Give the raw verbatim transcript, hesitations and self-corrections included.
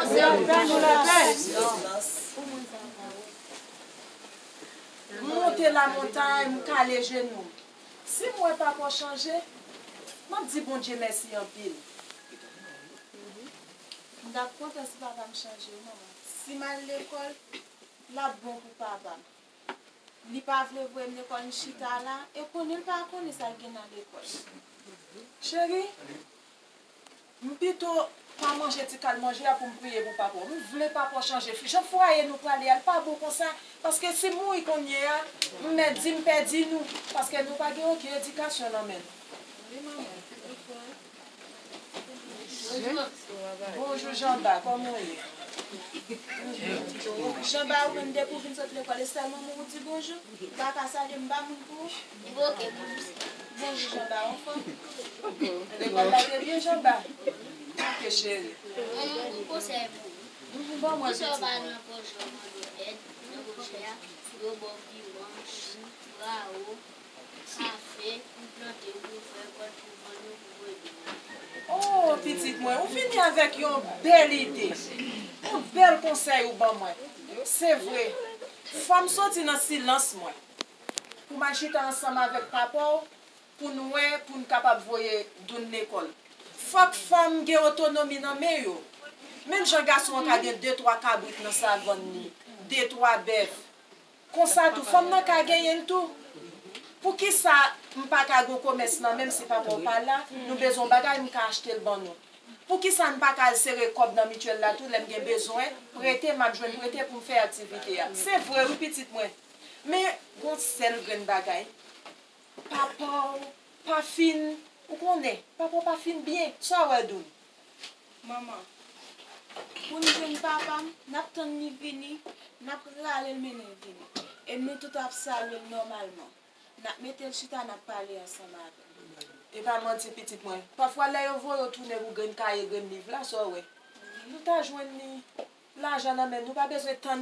Se yon pè nou lapè. M monte lamontay, m kale jenou m. Si m wè papa w chanje, m ap di Bondye mèsi anpil. M t ap kontan si papa m chanje wi, manman. Si m al lekòl, l ap bon pou papa m. Li pa vle voye m lekòl, m chita la, e konnen l pa konnen sa k gen nan lekòl. Cheri, m pito pa manje ti kal manje a pou m priye pou papa w. M vle papa w chanje. Jan fwaye nou prale a, l pa bon konsa. Paske si m mouri kounye a, m mèt di m pèdi nou. Paske nou pa gen okenn edikasyon nan men nou. Bonjou, Janba, kòman w ye? Janba, ou menm, depi w vin sot lekòl, e sèl manman w ou di bonjou? Ou pa ka salye m, m pa moun pou ou? Bonjou, Janba, anfòm? Lekòl la te byen, Janba? Ok, cheri. Manman, pou konsèy pou ou. Ban mwen, pitit mwen. Kisa w pa al nan pòch yo mande èd, nan pòch la, yo ba w piman, chou, brawo. Kafe, pou plante, pou fè rèkòt, pou vann yo, pou voye dlo. Oh, pitit mwen, ou vini avèk yon bèl ide. Yon bèl konsèy ou ban mwen. Se vre. Fò m soti nan silans mwen. Pou m al chita ansanm avèk papa w, pou n wè, pou n kapab voye Doun lekòl. Fòk fanm gen otonomi nan men yo. Menm jan gason an ka gen de, twa kabrit nan savann li, de, twa bèf, konsa tou, fanm nan ka genyen l tou. Poukisa m pa ka gen yon komès nan men m si papa w pa la, nou bezwen yon bagay, m ka achte l ban nou? Poukisa n pa ka al sere kòb nan mityèl la tou, lè m gen bezwen, prete, m ap jwenn prete pou m fè aktivite a? Se vre wi, pitit mwen. Men, gon sèl grenn bagay. Papa w pa fin, ou konnen, papa w pa fin byen. Sa w wè, Doun? Manman, pou n jwenn papa m, n ap tann li vini, n ap rale l mennen l vini. E nou tout ap salye l nòmalman. N ap mete l chita, n ap pale ansanm avè l. E pa manti, pitit mwen. Pafwa, lè yo voye w tounen pou grenn kaye, grenn liv la, sa w wè? Nou ta jwenn li lajan nan men n, nou pa bezwen tann